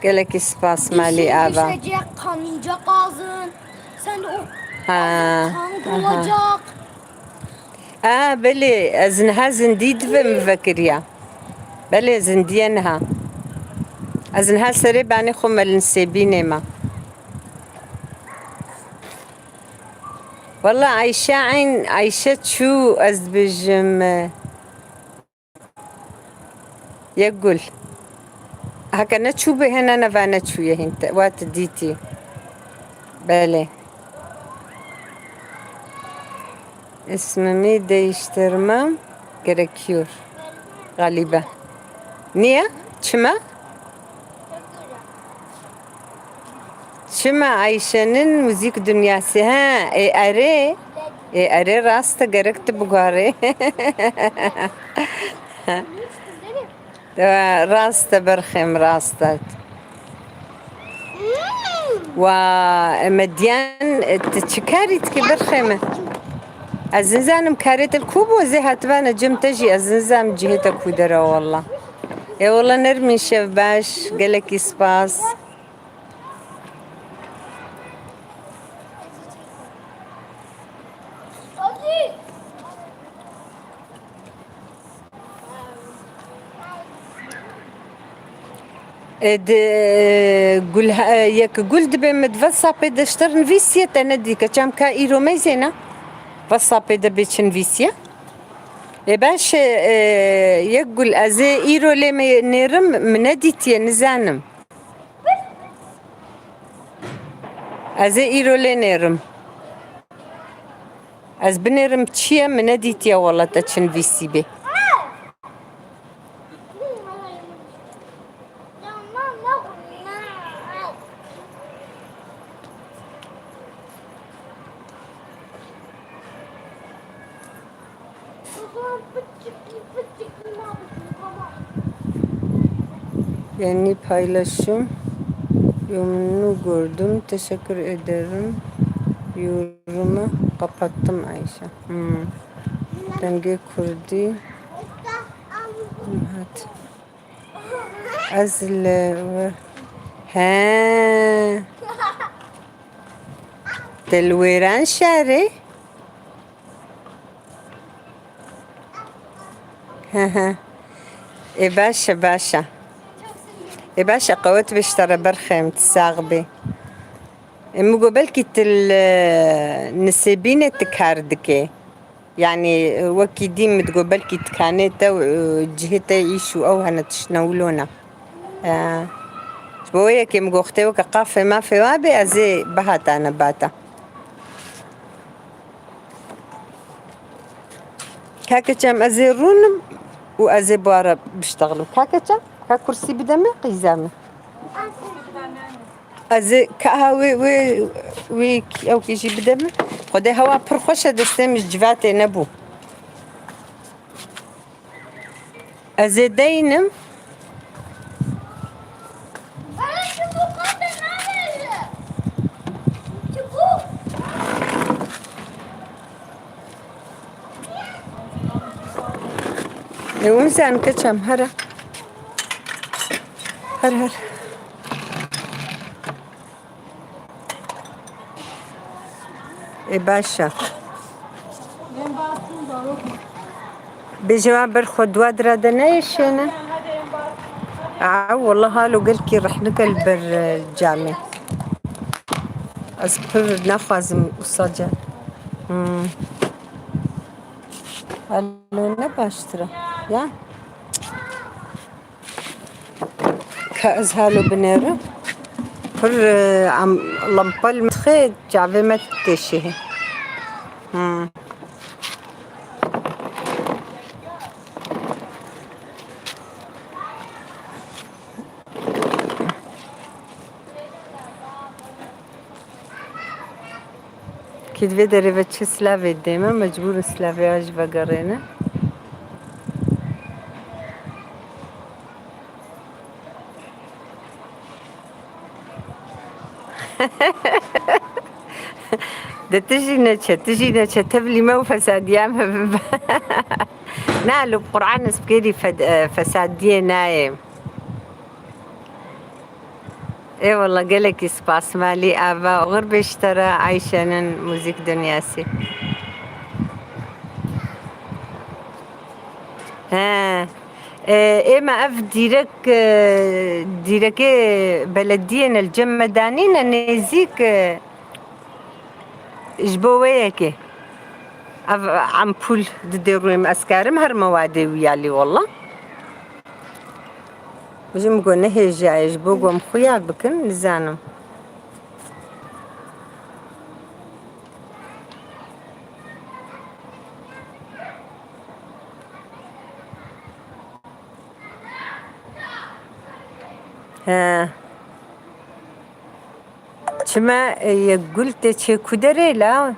Gelekî spas, malî Dişin ava. Düşecek, kanayacak ağzın. Sen de o Ha, kan aha. Olacak. A, belê, ez niha zindî dibe min vekiriya. Belê, zindiye niha. Ez niha serê banê xwe melinsêbînê me. Wela Ayşe eyn, Ayşe çû, ez dibêjim, e, Yek gul. Heke neçû bê, hene neva neçûye hîn te, wa tu dîtî. Belê. İsmimi değiştirmem gerekiyor galiba. Niye? Çima? Çima Ayşe'nin müzik dünyası? Ha, e, erê. E, erê rast e, gerek tu biguherî. Rast e, berxêm, rast e. Wa, e, Medyan, e, tu çi karî dikî, berxêm? Ez nizanim karê te li ku bû, ez ê hatibane cem te jî, ez nizanim cihê te ku dere, wallah. E, wallah Nermîn, şev baş, gelekî spas. E, di, e, gul, e, yek gul dibê min di WhatsAppê de ji te re nivîsiye, te nedî, ke çem ka îro meyzêne WhatsAppê de bê çi nivîsiye. E, baş e, e, yek gul, ez ê îro lê me nêrim, min nedîtiye, nizanim. Ez ê îro lê nêrim. Ez binêrim çi ye, min nedîtiye wela te çi nivîsî bê. Yeni paylaşım. Yorumunu gördüm. Teşekkür ederim. Yorumu kapattım Ayşe. Hmm. Dengê Kurdî. Hat. Ez li we-, he. Te li wêran şerê? Hı hı. Ê baş e, baş e. Ê baş e, qewet bê ji te re berxêm, tu sax bî. Ê min got belkî tu li Nisêbînê tu kar dikê. Yanî, wekî dî min digot belkî dikanê te û, e, cihê te îş û ew hene tiştine wilo ne. E, ji bo wê yekê min got, xtê weke qafê mafê wa bê, ez ê bihata nebata. Kake çem, ez ê rûnim û ez ê bi wa re biştexlim. Kake çem, ka kursî bide min, qîza min. Ez ê ka ha wê, wê, wê ew kî jî bide min. Xwedê hewa pir xweş e, destê min ji civatê nebû. Ez ê deynim. Ê, hûn sen keçem, here. Her, her. Ê, baş e. Bêje wa ber xwe dua dira de neyê şêne. Aa, wallah halo gelkî rehnik e li ber, e, camê. Ez pir naxwazim wisa ca. Hmm. Halo ne baştir e. Ya. Ka ez halo binêrim. Pir, e, em, lampa li min dixê, çavê me têşihê. Hmm. Kî di vê derê ve çi silavê dê me, mecbûr in silavê ya jî vegerêne. De tu jî neçe, tu jî neçe, tevlî me û fesadiya me bibe. Na, li Qur'an ez bi kêrî fed-, e, fesadiyê nayêm. Ê wela gelekî spas malî ava oxir bê ji te re Ayşenin muzîk dinyasî. He. E, ê me ev dîrek, e, dîrekê belediyê ne li cem me danîne nêzîk, e, ji bo wê yekê. Ev empûl didê rûyê min, ez karim her mewadê wî ya lê wela. Ji min got nehêjayê, ji bo ku em xuya bikin, nizanim. He. Çima, e, ye gul tê çê ku derê la?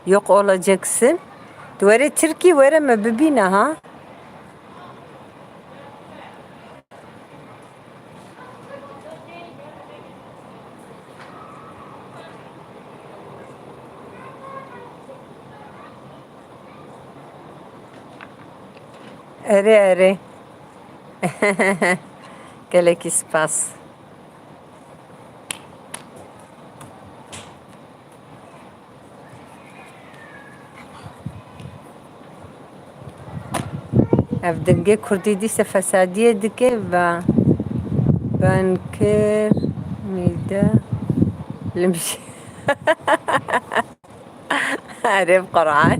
Yok olacaksın. Tu were Tirkî were me bibîne ha. Erê, erê. Gelekî spas. Ev dengê kurdî dîse fesadiyê dike, ba-, bankir mîde limşe. Erê bi Qur'an.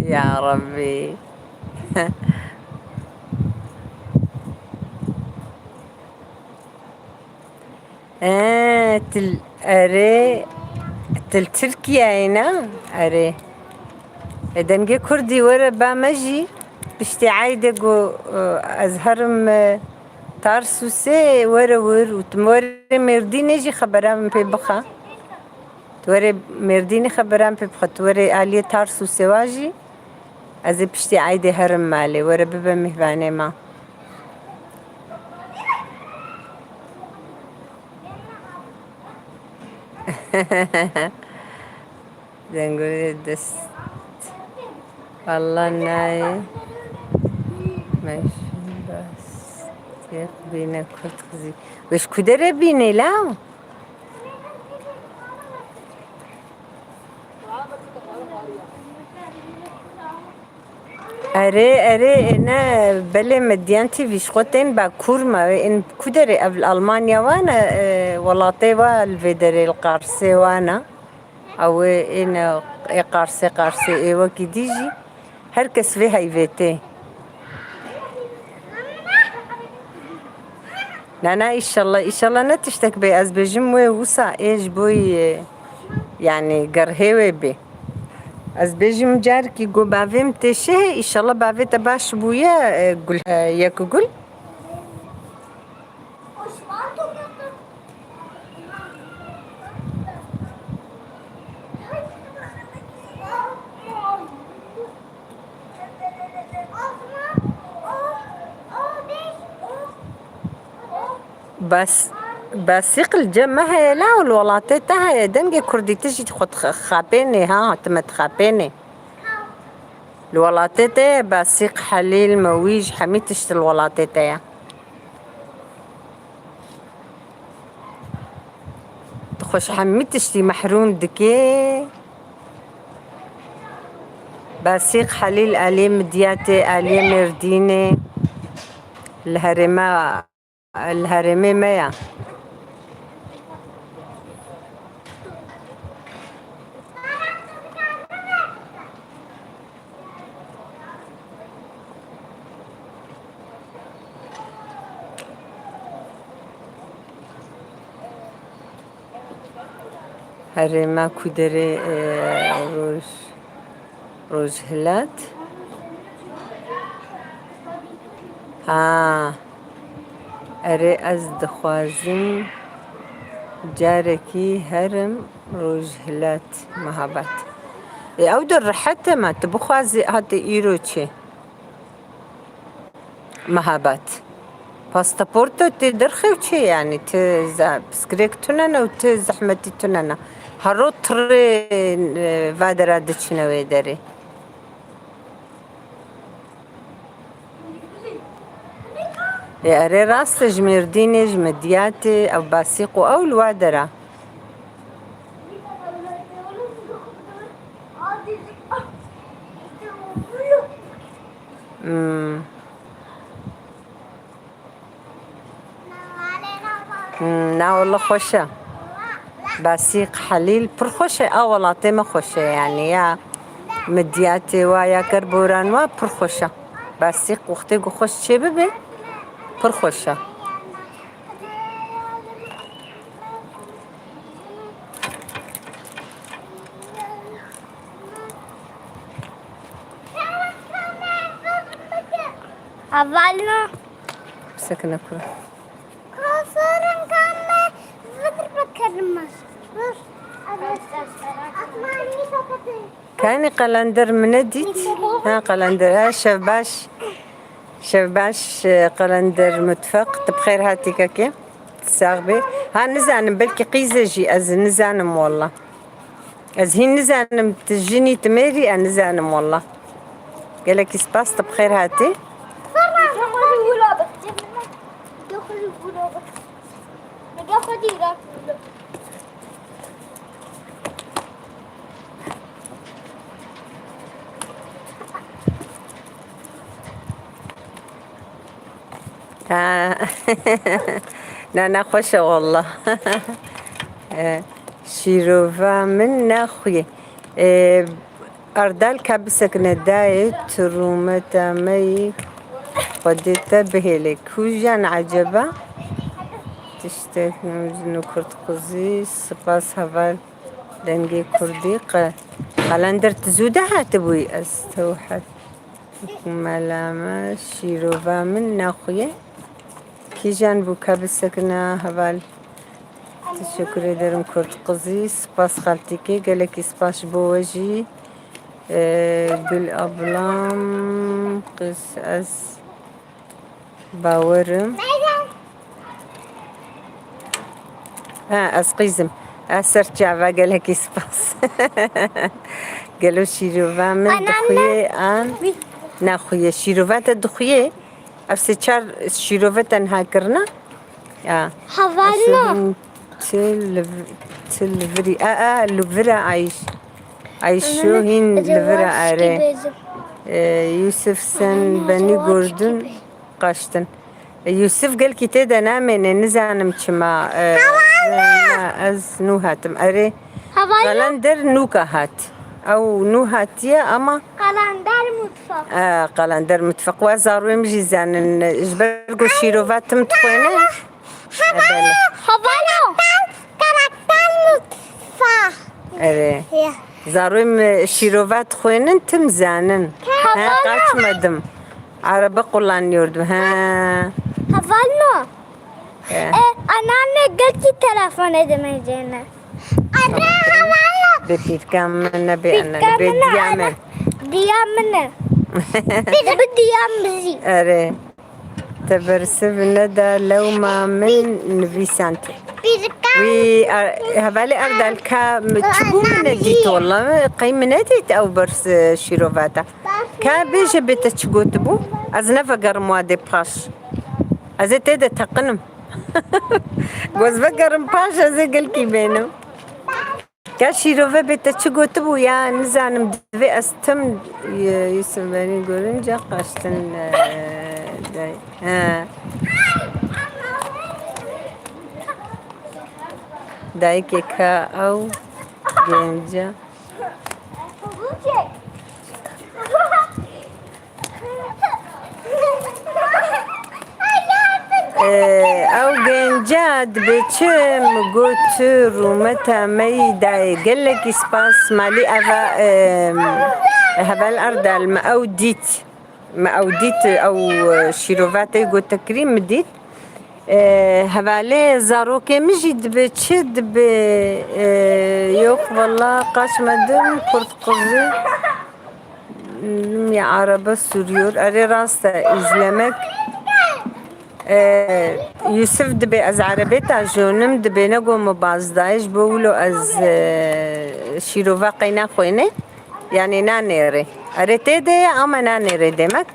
Ya Rabbî. Ee, til, erê, til Tirkiyeyê ne? Erê. E, dengê kurdî were ba me jî. Piştî eydê ku, e, ez herim, e, Tarsusê were wir û tim were Mêrdînê jî xebera min pê bixe. Tu Were Mêrdînê xeberan pê bixwe, tu were aliyê Tars û Sewa jî. Ez ê piştî eydê herim malê, were bibe mîhvanê me. Dengê dest. Wallah nayê. Meşhur bas. Têx bîne kurt xizî. Wê ji ku derê bînê law? Erê, erê, êne belê Medyan T V ji xwe tên Bakur me. Ên ku derê ev li Almanya wan e, e, welatê wa li vê derê li Qarsê wan e. Ew ê êne ê Qarsê, Qarsê ê wekî dî jî. Her kes vê heyvê tê. Na, na, îşallah, îşallah ne tiştek bê. Ez bêjim wê wisa ê ji bo yê, yani gerhê wê bê. Ez bêjim carekî ku bavê min tê şehê, îşallah bavê te baş bûye, e, gul, e, yek gul. Bas, basîq li cem me heye la û li welatê te heye. Dengê kurdî tu jî xwe dixapênê ha, tu me dixapênê. Li welatê te ye, Basîq, Helîl, Mewîj, hemî tişt li welatê te ye. Tu xwe ji hemî tiştî mehrûm dikê. Basîq, Helîl, aliyê Midyatê, aliyê Mêrdînê, li herêma, li herêmê me ye. Herêma ku derê, e, roj, rojhilat. Ha. Erê, ez dixwazim carekî herim rojhilat, mehabat. Ê, ew de rehet e me, tu bixwazî hatê îro çê. Mehabat. Pasaporta tê derxew çê, yani ti za-, piskirêk tune ne û ti zehmetî tune ne. Hero tirê, e, vadera diçine wê derê. Ê, erê rast e, ji Mêrdînê, ji Midyatê, ew Basîq û ew li wa dera. Hmm. Hmm, na wele xweş e. Basîq, Helîl pir xweş e. A welatê me xweş e, yani ya Midyatê wa ya Kerboran wa pir xweş e. Basîq wextê ku xweş çê bibe, pir xweş e. Hevalno. Bisekine kure. Kafirin kamme vidir bekerim. Kanî qelender min nedît. Ha, qelender. Ha, şev baş. Şev baş, e, qelender mutfaq. Tu bi xêr hatî kekê. Sax bê. Ha, nizanim, belkî qîz e jî, ez nizanim walla. Ez hîn nizanim, tu jinî, tu mêrî, ez nizanim walla. Gelekî spas, tu bi xêr hatî. Ha. Na, na, xweş e wallah. E, şîrova min naxuyê. E, Erdal ka bisekine dayê, tu rûmeta me yî Xwedê te bihêle. Kûjan eceba? Tiştek min jin û kurt quzî, spas heval dengê kurdî. Qe-, qelender tu zû de hatibûyî ez tewher. Melame, şîrova min naxuye. Kîjan bû ka bisekine heval? Teşekkür ederim Kurt Kızı. Spas xaltikê. Gelekî spas ji bo we jî. Ee, Gül ablam, kız ez bawerim. Ha, ez qîzim. Ez ser çava gelekî spas. Gelo şîrova min Anneanne. Dixuye an? Wî. Naxuye. Şîrova te dixuye? Ev sê çar şîrove te niha kirina? Ya. Hevalno. Eşo hin ti li, ti li virî. A, a, li vira Ayş. Ayşo hin li vira are. Ee, Yusuf sen benî gordun. Qaştin. E, Yusuf gelkî tê de namêne, nizanim çima. E, na, ez nû hatim. Erê, Hevalno. Qalender nûka hat. Ew nû hatiye ama Kalender mutfak. E, Kalender mutfak. Wa zarwê min jî zanin. Ji ber ku şîrova tim dixwêne. Hevalno. Hevalno. Karakter mutfak. Erê. Ya. Zarwê min şîrova dixwênin, tim zanin. He, Hevalno. Kaçmedim. Araba kullanıyordum. He. Hevalno. He. E, anneanne gelkî telefon edemeyeceğine. Anne, hevalno. Be pîrka min ne be anneanne, be diya min. Diya min e. Bi diya min zî. Erê. Te bersiv neda lewma min nivîsand. Wî, a, hevalê Erdal ka mi çi bû min nedît walla. Qey min nedît ew bers, e, şîrovata. Ka bêje bê te çi gotibû? Ez nevegerim wadê paş. Ez ê tê de teqinim. Goz vegerim paş ez ê gelkî bênim. Ya şîrove bê te çi gotibû ya nizanim divê ez tim, e, Yusuf Berî görünce kaçtın, e, de, he. Dayikê ka ew gênce. Ee, ew gênca dibê çi? Min got, tu rûmeta me yî dayê. Gelekî spas, malî eva, em, heval Erdal, me ew dît. Me ew dît, ew, e, şîrova te gotekirî min dît. E, hevalê zarokê min jî dibê çi? Dibê, e, yok valla kaçmedim, kurt kızı. Ya araba sürüyor. Erê rast e, izlemek. E, Yusuf dibê ez erebê ta jonim, dibê ne go min baz dayê, ji bo wilo ez, e, şîrova qey naxwêne. Yani nanêrê. Erê tê de ye ama nanêrê demek.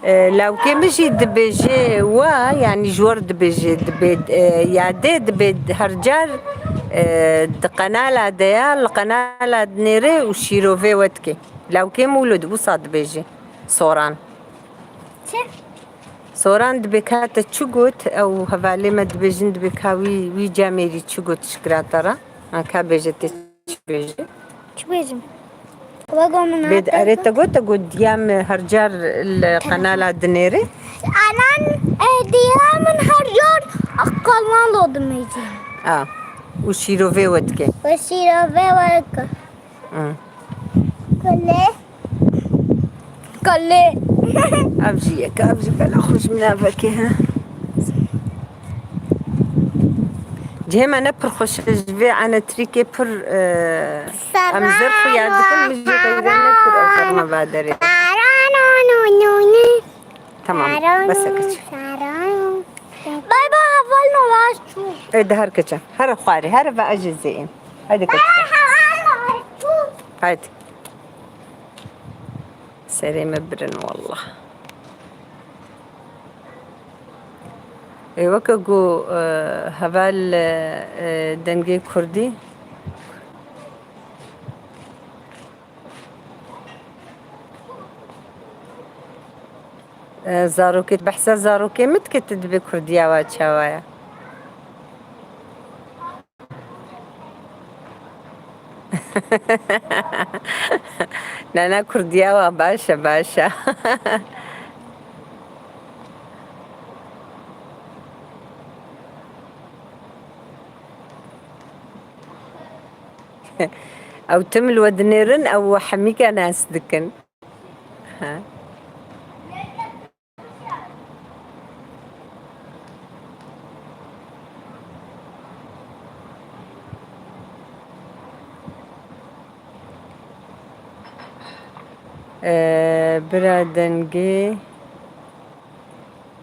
E, lawkê min jî dibêje wa, yani ji wir dibêje, dibê, e, yadê dibê her car, e, di qenala de ya, li qenala dinêrê û şîrovê we dike. Lawkê min wilo di wisa dibêje. Soran. Çi? Soran dibê ka te çi got, ew hevalê me dibêjin dibê ka wî, wî camêrî çi got ji kirata re. Ha, ka bêje tê çi bêjî? Çi bêjim? Wego min Bê, hate erê te got, te got diya min her car li qenala dinêrê. Anan, e, diya min her car qenalo dimêjin. A, û şîrovê we dike. Û şîrovê we dike. Hı. Kulê. Kulê. Ev jî yek, ev jî bela xweş min evekê he. Cihê me ne pir xweş e, ji vê enetrîkê pir, e, em zir xuya dikin, min jî xeyre ne pir ew ferma va derê. Tamam, bes e keçe. Bay bay, heval me vaş çû. E, de her keçe. Here xwarê, here ve ez jê zêyim. Haydi keçe. Haydi. Serê me birin wallah. Ê, weke ku, e, heval, e, e, dengê kurdî. E, zarokê, behsa zarokê min dike, tu dibê kurdiya wa çawa ye? Nana kurdiya wa baş e, baş e. Ew tim li we dinêrin, ew hemîka nas dikin. Ha. Ee, bira dengê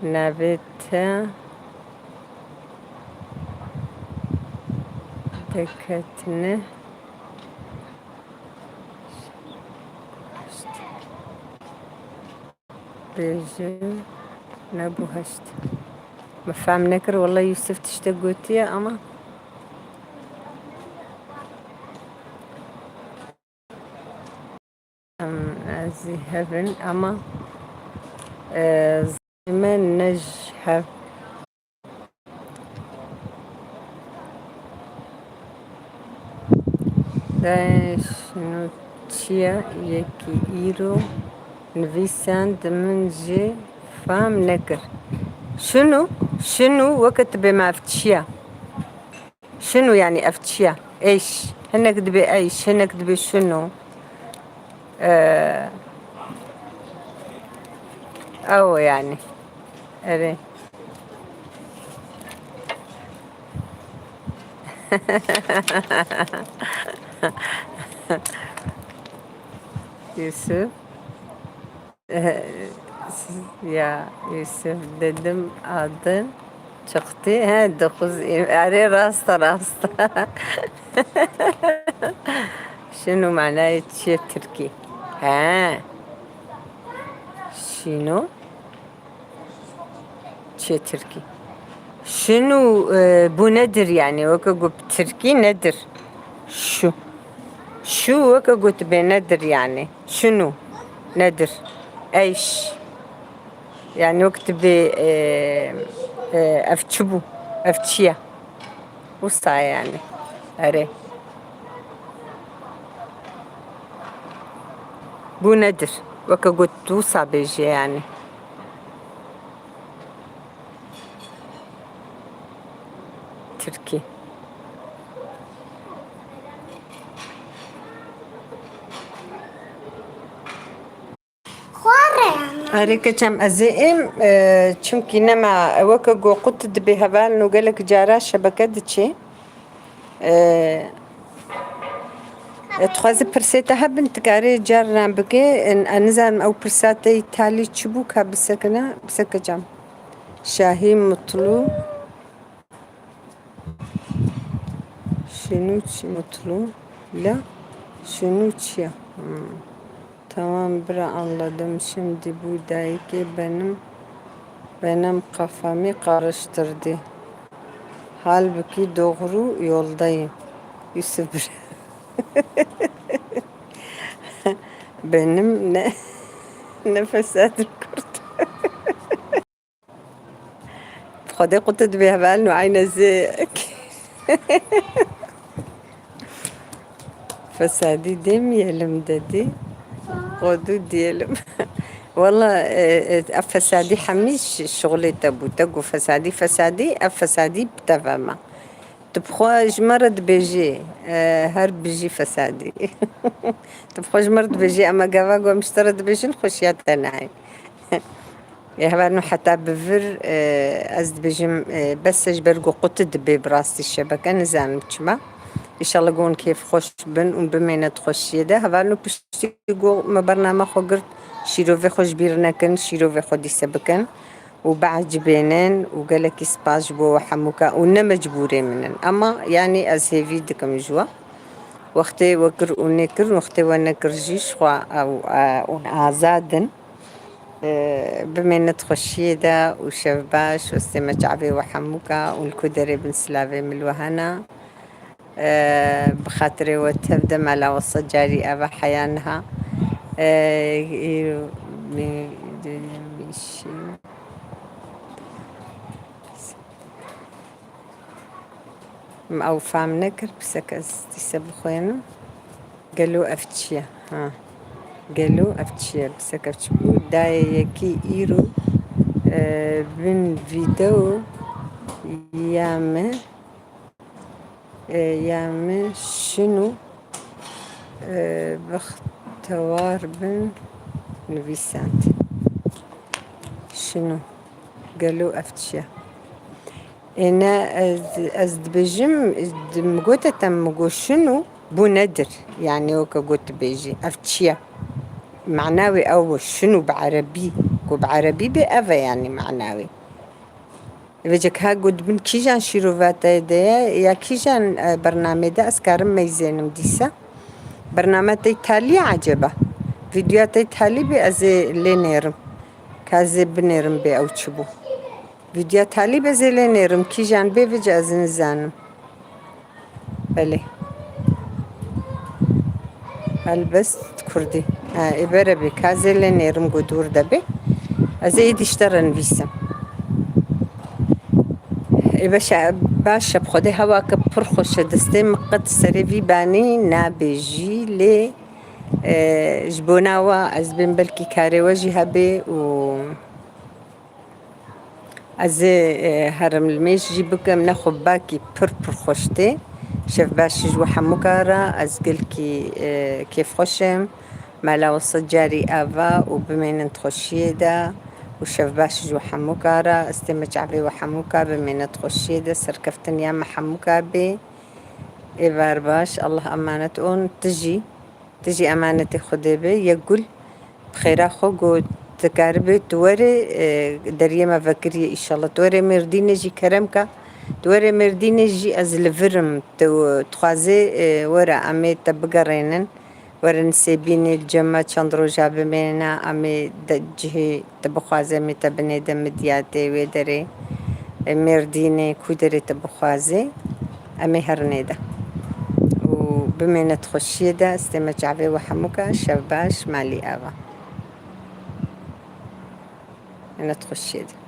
navê te deketine. Bêje nebû heşt. Min fehm nekir, wela Yusuf tiştek gotiye ama. Em, ez ê hevin ama, e, zimên ne ji hev. Dayê şino çi ye? Yekî îro nivîsand, min jî fehm nekir. Şino, şino weke tu bê me ev çi ye? Şino, yanî ev çi ye? Eyş. Hinek dibê eyş, hinek dibê şino. Ee, ew yanî. Erê. Yusuf. Ya Yusuf, dedim adın çıktı. He, dokuz, erê, rast e, rast e. Şunu manayê çi ye tirkî? He. Şino. Çi ye tirkî? Şunu, e, bu nedir yani? Weke got tirkî nedir? Şu. Şu weke got bê nedir yani? Şunu nedir? Eyş. Yani wek tu bê, e, e, ev çi bû? Ev çi ye? Wisa ye yani. Erê. Bu nedir? Weke got tu wisa bêje yani. Tirkî. Erê keçem ez ê êm, e, çimkî nema, e, weke go qut dibê hevalno gelek cara şebeke diçê. E, e, dixwaze pirsê te hebin, tu karê carinan bike, e, e, nizanim ew pirsa te yî talî çi bû ka bisekine, biseke cem. Şahî Mutlu. Şunu çi? Mutlu. La. Şunu çi ya? Hmm. Tamam bira, anladım. Şimdi bu dayıkê benim, benim kafamı karıştırdı. Halbuki doğru yoldayım. Yusuf bira. Benim ne, ne fesadım kurdu. Xwedê qut dibê hevalno eyne zêk. Fesadî demeyelim dedi. Xwedû diyelim. Walla, e, e, ev fesadî hemî ş-, şixulê te bû. Te got fesadî, fesadî, ev fesadî bi te ve me. Tu bi xwe ji me re dibêjî, e, her bijî fesadî. Tu bi xwe ji me re dibêjî, ema gava ku em ji te re dibêjin, xweşiya te nayê. Ê, hevalno heta bi vir, e, ez dibêjim, e, bes e ji ber ku qut dibe bi rastî şebeke, nizanim çima. Înşallah ku hûn kêfxweş bin û bimêne di xweşiyê de. Hevalno piştî ku me bername xwe girt, şîrovê xwe ji bîr nekin, şîrovê xwe dîse bikin û biecibênin û gelekî spas ji bo we hemûka û ne mecbûrê min in. Ema yanî ez hêvî dikim ji we. Wextê we kir û nêkir, wextê we nekir jî ji xwe ew, e, hûn azad in. Bimêne di xweşiyê de û şev baş, westê me çavê we hemûka û li ku derê bin silavê min li we hene. Bi xatirê we tev de mala wesa carî eve heya niha. Îro Min ew fam nekir, pisek ez dîse bixwênim. Gelo ev çi ye? Ha. Gelo ev çi ye? Pisek ev çi bû? Dayê yekî îro, e, bin vîdeo ya me, e, ya me şino, e, bextewar bin nivîsand. Şino. Gelo ev çi ye? Ê ne, ez, ez dibêjim, di-, min gote te, min got şunu, bu nedir? Yani weke got dibêjî, ev çi ye? Mana wê ew şino bi erebî. Ku bi erebî bê, ev e, yanî mana wê. Vêcek ha got bin kîjan şîrovateyê de ye, ya kîjan, e, bernamê de ez karim meyzênim dîsa. Bername te yî talî ye eceba? Vîdyoya te yî talî bê, ez ê lê nêrim. Ka ez ê binêrim bê ew çi bû. Vîdyoya talî be ez ê lê nêrim. Kîjan bê vêce ez nizanim. Belê. Helbest kurdî. Ha, ê bere bê. Ka ez ê lê nêrim ku dûr de bê. Ez ê êdî ji te re nivîsim. Ê beşe, baş e, bi Xwedê hewa ke pir xweş e, destê min qet serê vî banî nabê jî, lê, e, ji bona we ez bên belkî karê we jî hebê û ez ê, e, herim li mêj jî bikim, ne xwe bakî pir pir xweş tê. Şev baş ji we hemûka re, ez gelkî, e, kêfxweş im. Mala we sed carî ava û bimênin di xweşiyê de û şev baş ji we hemûka re. Ez tême çavê we hemûka, bimêne di xweşiyê de, serkeftin ya me hemûka bê. Êvar baş, Allah emanet on, tu jî, tu jî emanetê Xwedê be, yek gul. Bi xêra xwe got, dikaribê tu werê, e, deriyê me vekiriye îşallah. Tu werê Mêrdînê jî kerem ka. Tu werê Mêrdînê jî ez li vir im. Tu dixwazê, e, were em ê te bigerênin. Were Nisêbînê li cem me çend roja bimêne. Em ê de cihê tu bixwazê em ê te binê de Midyatê wê derê, e, Mêrdînê, ku derê tu bixwazê. Em ê herin ê de. Û bimêne di xweşiyê de, ez tême çavê we hemûka, şev baş, malî ava. Mînet xweşiyê de.